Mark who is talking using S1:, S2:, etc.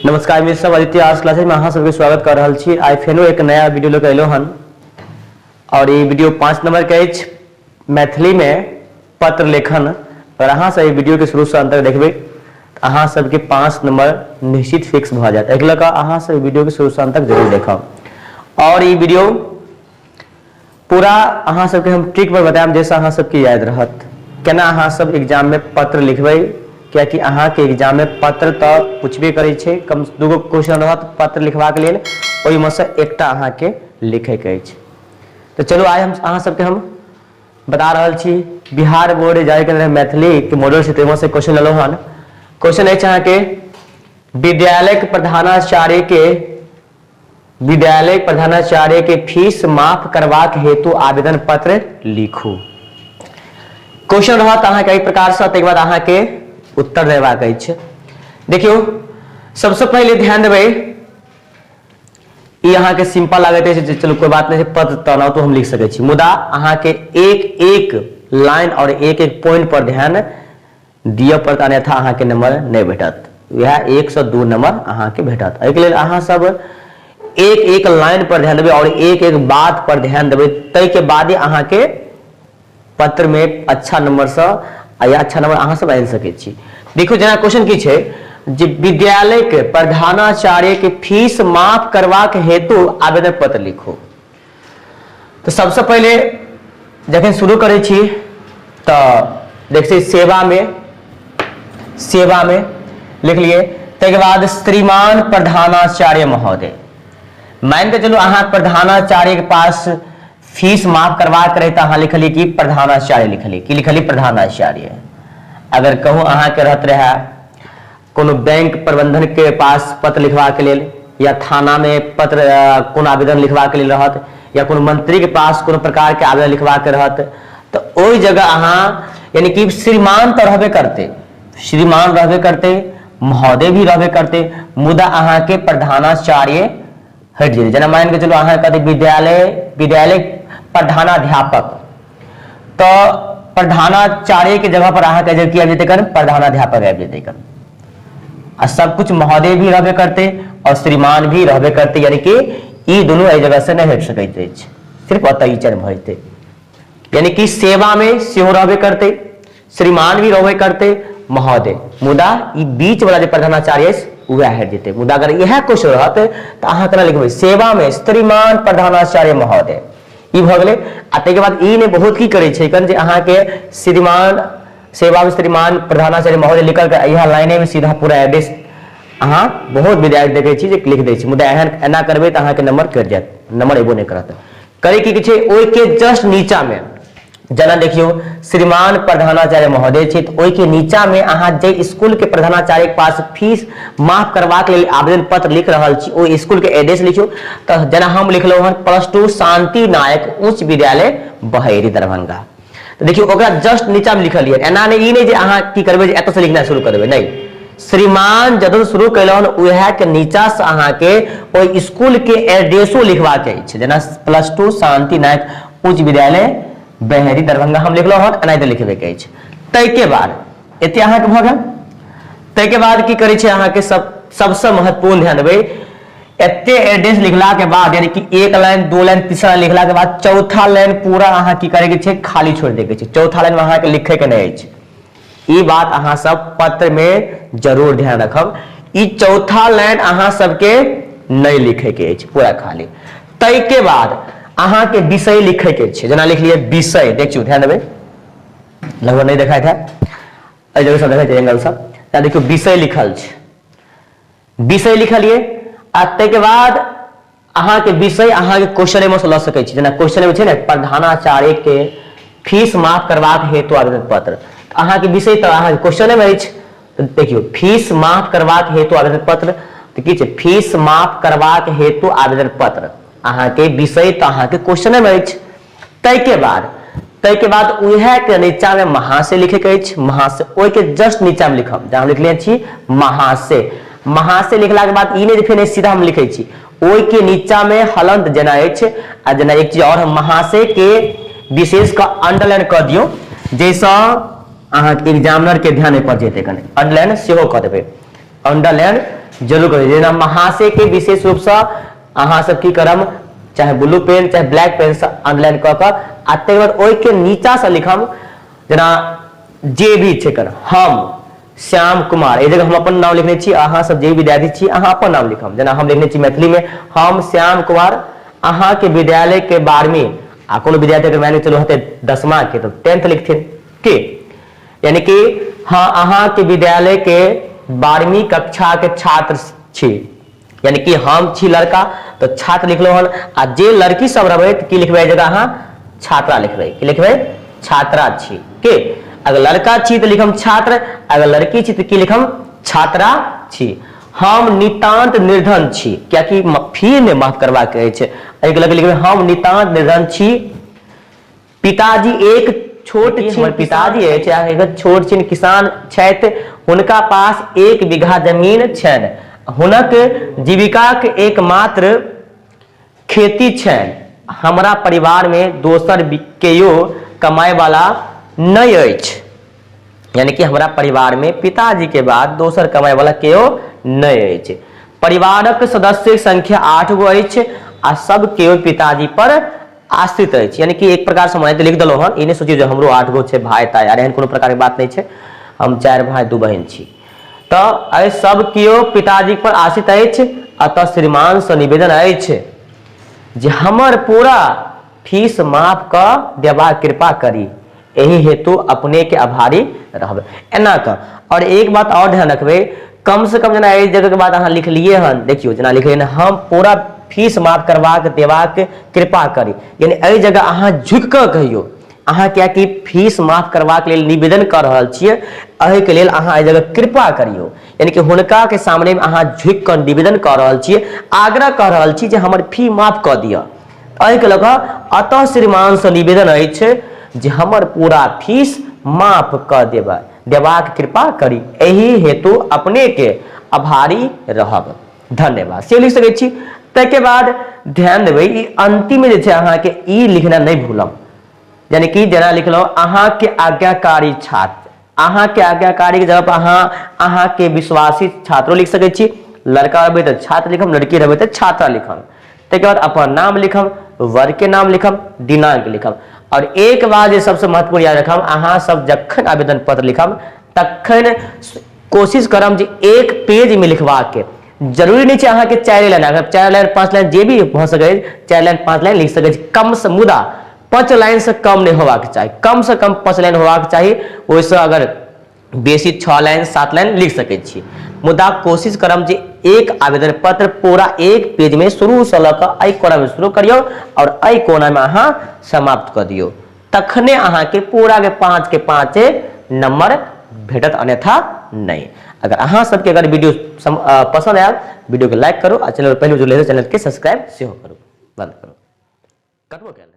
S1: नमस्कार मित्र सब, आदित्य आर्ट्स क्लासेज में अहाँ सबके स्वागत कर रहल छी। आइ फेनो एक नया वीडियो लऽ कऽ एलहुँ हन और ई वीडियो 5 नंबर के अछि, मैथिली में पत्र लेखन। अगर अहाँ सब ई वीडियो के शुरू से अंत तक देखबै तऽ अहाँ सबके 5 नंबर निश्चित फिक्स भऽ जायत। एहि लऽ कऽ अहाँ सब ई वीडियो के शुरू से अंत तक जरूर देखब और ई वीडियो पूरा अहाँ सबके हम ट्रिक पर बतायब जाहिसँ अहाँ सबके याद रहत केना अहाँ सब एग्जाम में पत्र लिखबै, कियाकि अहाँके एग्जाम में पत्र तऽ पूछबे करै छै। कम दूगो क्वेश्चन रहत पत्र लिखबाक लेल, ओहिमे सँ एकटा अहाँके लिखैके अछि। तऽ चलू, आइ हम अहाँ सबके हम बता रहल छी, बिहार बोर्ड जारी केने रहै मैथिली के मॉडल छै, ताहिमे से क्वेश्चन लेलहुँ हन। क्वेश्चन अछि अहाँके, विद्यालय के प्रधानाचार्य के विद्यालय प्रधानाचार्य के फीस माफ करबाक हेतु आवेदन पत्र लिखू। क्वेश्चन रहत अहाँके एहि प्रकार से, ताहिके बाद अहाँके उत्तर देबाक अछि। देखियौ, सबसे पहिले ध्यान देबै, ई अहाँके सिंपल लागैत अछि जे चलू कोई बात नहीं, पत्र तऽ तो हम लिख सकै छी, मुदा अहाँके एक एक लाइन और एक एक पॉइंट पर ध्यान दिअ पड़त, अन्यथा अहाँके नंबर नहि भेटत। वएह 1 से 2 नंबर अहाँके भेटत। एहिके लेल अहाँ सब एक एक लाइन पर ध्यान देबै और एक एक बात पर ध्यान देबै, ताहिके बादे अहाँके पत्र में अच्छा नंबर से या अच्छा नंबर अहाँ सब आनि सकै छी। देखियौ, जेना क्वेश्चन की छै जे विद्यालय के प्रधानाचार्य के फीस माफ करबाक हेतु आवेदन पत्र लिखू। तऽ सबसँ पहिले जखन शुरू करै छी तऽ देखै सेवामे, सेवामे लिखलियै, ताहिके बाद श्रीमान प्रधानाचार्य महोदय। मानि कऽ चलू अहाँ प्रधानाचार्यके पास फीस माफ करबाक रहै तऽ अहाँ लिखलियै कि प्रधानाचार्य लिखलियै। की लिखलियै? प्रधानाचार्य। अगर कहू अहाँके रहत रहए कोनो बैंक प्रबंधन के पास पत्र लिखबाक लेल या थाना में पत्र कोनो आवेदन लिखबाक लेल रहत या कोनो मंत्री के पास कोनो प्रकार के आवेदन लिखबाक रहत, तऽ ओहि जगह अहाँ यानी कि श्रीमान तऽ रहबे करतै, श्रीमान रहबे करतै, महोदय भी रहबे करतै, मुदा अहाँके प्रधानाचार्य हटि जेतै। जेना मानि कऽ चलू अहाँ कहतै विद्यालय विद्यालय प्रधानाध्यापक, तऽ प्रधानाचार्य के जगह पर अहाँके जे की आबि जेतै कन? प्रधानाध्यापक आबि जेतै कन। आ सब कुछ महोदय भी रहबे करते और श्रीमान भी रहबे करते, यानी कि ई दुनू एहि जगह से नहि हटि सकैत अछि, सिर्फ ओतऽ ई चयन भऽ जेतै। यानी कि सेवा में सेहो रहबे करते, श्रीमान भी रहबे करते, महोदय, मुदा ई बीच वाला जे प्रधानाचार्य अछि वएह हटि जेतै। मुदा अगर इएह क्वेश्चन रहत तऽ अहाँ केना लिखबै? सेवा में श्रीमान प्रधानाचार्य महोदय, ई भऽ गेलै। आ ताहिके बाद ई नहि, बहुत की करै छै कन जे अहाँके श्रीमान सेवा में श्रीमान प्रधानाचार्य महोदय लिखल के इएह लाइने में सीधा पूरा एड्रेस अहाँ बहुत विद्यार्थी देखै छी जे लिख दै छी। मुदा एहन एना करबै तऽ अहाँके नंबर कटि जायत, नंबर एबो नहि करत। करै की छै, ओहिके जस्ट नीचा में जेना देखियौ श्रीमान प्रधानाचार्य महोदय छै, तऽ ओहिके नीचा में अहाँ जाहि स्कूल के प्रधानाचार्य के पास फीस माफ करबाक लेल आवेदन पत्र लिख रहल छी, ओहि स्कूल के एड्रेस लिखियौ। तऽ जेना हम लिखलहुँ हन +2 शांति नायक उच्च विद्यालय, बहेरी, दरभंगा। तऽ देखियौ, ओकरा जस्ट नीचा में लिखलियै। एना नहि, ई नहि जे अहाँ की करबै जे एतऽसँ लिखनाइ शुरू कर देबै। नहि, श्रीमान जतऽ शुरू कयलहुँ हन उएह के नीचा से अहाँके ओहि स्कूल के एड्रेसो लिखबाक अछि। जेना +2 शांति नायक उच्च विद्यालय, बहेरी, दरभंगा हम लिखलहुँ हन, एनाहिते लिखबेके अछि। ताहिके बाद एते अहाँके भऽ गेल। ताहिके बाद की करै छै अहाँके, सब सबसँ महत्वपूर्ण ध्यान देबै, एते एड्रेस लिखला के बाद, यानी कि एक लाइन, दो लाइन, तीसरा लाइन लिखला के बाद चौथा लाइन पूरा अहाँ की करे के छै? खाली छोड़ि दैके छै। चौथा लाइन में अहाँके लिखे के नहि अछि। ई बात अहाँ सब पत्र में जरूर ध्यान रखब, ई चौथा लाइन अहाँ सबके नहि लिखे के अछि, पूरा खाली। ताहिके बाद अहाँके विषय लिखे के छै। जेना लिखलियै विषय, देखियौ, ध्यान देबै, लगभग नहि देखाइत है, एहि जगह सब देखै छै एंगल सब। तऽ देखियौ, विषय लिखल छै, विषय लिखलियै आ ताहिके बाद अहाँके विषय अहाँके क्वेश्चन मे से लऽ सकै छी। जेना क्वेश्चन मे छै ने प्रधानाचार्य के फीस माफ करबाक हेतु आवेदन पत्र, अहाँके विषय तऽ अहाँके क्वेश्चन मे अछि। तऽ देखियौ, फीस माफ करबाक हेतु आवेदन पत्र, तऽ की छै? फीस माफ करबाक हेतु आवेदन पत्र, अहाँके विषय तऽ अहाँके क्वेश्चन मे अछि। ताहिके बाद उएह के नीचा में महाशय लिखे के अछि। महाशय ओहिके जस्ट नीचा में लिखब, जहाँ हम लिखले छी महाशय। महाशय लिखला के बाद ई नहि जे फेर सीधा हम लिखै छी, ओहिके नीचा में हलंत जेना अछि। आ जेना एक चीज और, हम महाशय के विशेष कऽ अंडरलाइन कऽ दियौ, जाहिसँ अहाँके एग्जामिनर के ध्यान पर जेतै। कने अंडरलाइन सेहो कऽ देबै। अंडरलाइन जरूर करियौ। जेना महाशय के विशेष रूपसँ अहाँ सब की करब, चाहे ब्लू पेन चाहे ब्लैक पेन से अंडरलाइन कऽ कऽ आ तकर बाद ओहिके नीचासँ लिखब, जेना जे भी छै कर, हम श्याम कुमार, एहि जगह हम अपन नाम लिखने छी, अहाँ सब जे विद्यार्थी छी अहाँ अपन नाम लिखब। जेना हम लिखने छी मैथिली में, हम श्याम कुमार अहाँ के विद्यालय के 12वीं, आ कोनो विद्यार्थी अगर मानि चलू हते 10वां के तो 10th लिखथिन के, यानी कि हाँ अहाँ के विद्यालय के 12वीं कक्षा के छात्र छी, यानी कि हम छी लड़का तो छात्र लिखलो हन, आ जे लड़की सब रहबै तऽ की लिखबै एहि जगह अहाँ छात्रा लिखबै, की लिखबै छात्रा छी के। अगर लड़का छी तऽ लिखम छात्र, अगर लड़की छी तऽ की लिखम छात्रा छी। हम नितांत निर्धन छी, कियाकि फी नहि माफ करबाक अछि, एहिके लऽ कऽ लिखबै हम नितांत निर्धन छी। पिताजी एक छोट छिन पिताजी अछि एक छोट छिन किसान छथि, हुनका पास 1 बीघा जमीन छनि, हुनक जीविकाक एकमात्र खेती छनि, हमरा परिवार में दोसर केओ कमाय वाला नहि अछि, यानी कि हमरा परिवार में पिताजी के बाद दोसर कमाय वाला केओ नहि अछि। परिवारक सदस्य संख्या 8 गो अछि आ सब केओ पिताजी पर आश्रित अछि, यानी कि एक प्रकार से हम लिख देलहुँ हन, ई नहि सोचियौ जे हमरो 8 गो छै भाय ताय, अरे एहन कोनो प्रकार के बात नहि छै, हम 4 भाय 2 बहिन छी। तऽ एहि सब केओ पिताजी पर आश्रित अछि, अतः श्रीमान से निवेदन अछि जे हमर पूरा फीस माफ कऽ देबाक कृपा करी, एहि हेतु अपने के आभारी रहब। एना कऽ। और एक बात और ध्यान रखबै, कम से कम जेना एहि जगह के बाद अहाँ लिखलिए हन, देखियौ जेना लिखलिए हन, हम पूरा फीस माफ करबाक देबाक कृपा करी, यानी एहि जगह अहाँ झुकि कऽ कहियौ, अहाँ कियाकि फीस माफ करबाक लेल निवेदन कऽ रहल छियै, एहिके लेल अहाँ एहि जगह कृपा करियौ, यानी कि हुनका के सामने अहाँ झुकि कऽ निवेदन कऽ रहल छियै, आग्रह कऽ रहल छी जे हमर फी माफ कऽ दिअ। एहिके लऽ कऽ अतः श्रीमानसँ निवेदन अछि जे हमर पूरा फीस माफ कऽ देबाक कृपा करी, एहि हेतु अपनेके आभारी रहब, धन्यवाद से लिख सकै छी। ताहिके बाद ध्यान देबै ई अंतिम जे छै अहाँके ई लिखना नहि भूलब, यानी कि जेना लिखलहुँ अहाँके आज्ञाकारी छात्र, अहाँके आज्ञाकारी के जगह पर अहाँ अहाँके विश्वासी छात्रो लिख सकै छी, लड़का रहबै तऽ छात्र लिखम, लड़की रहबै तऽ छात्रा लिखम। ताहिके बाद अपन नाम लिखम, वर्ग के नाम लिखम, दिनांक लिखम। और एक बात जे सबसे महत्वपूर्ण याद रखम, अहाँ सब जखन आवेदन पत्र लिखम तखन कोशिश करम जे एक पेज में लिखबाक के, जरूरी नहीं छै अहाँके 4 लाइन, अगर 4 लाइन 5 लाइन जे भी भऽ सकै 4 लाइन 5 लाइन लिख सकै छी कम से, मुदा 5 लाइन से कम नहीं होबाक चाही, कम से कम 5 लाइन होबाक चाही, ओहिसँ अगर बेसी 6 लाइन 7 लाइन लिख सकै छी, मुदा कोशिश करम जे एक आवेदन पत्र पूरा एक पेज में शुरू से लऽ कऽ एहि कोना में शुरू करियौ और एहि कोना में अहाँ समाप्त कऽ दियौ, तखने अहाँके पूरा के 5 के 5 नंबर भेटत, अन्यथा नहीं। अगर अहाँ सबके अगर वीडियो पसंद आयल वीडियो के लाइक करू आ चैनल पर पहले जुड़ल चैनल के सब्सक्राइब सेहो करू। बंद करू, कटबो कयल।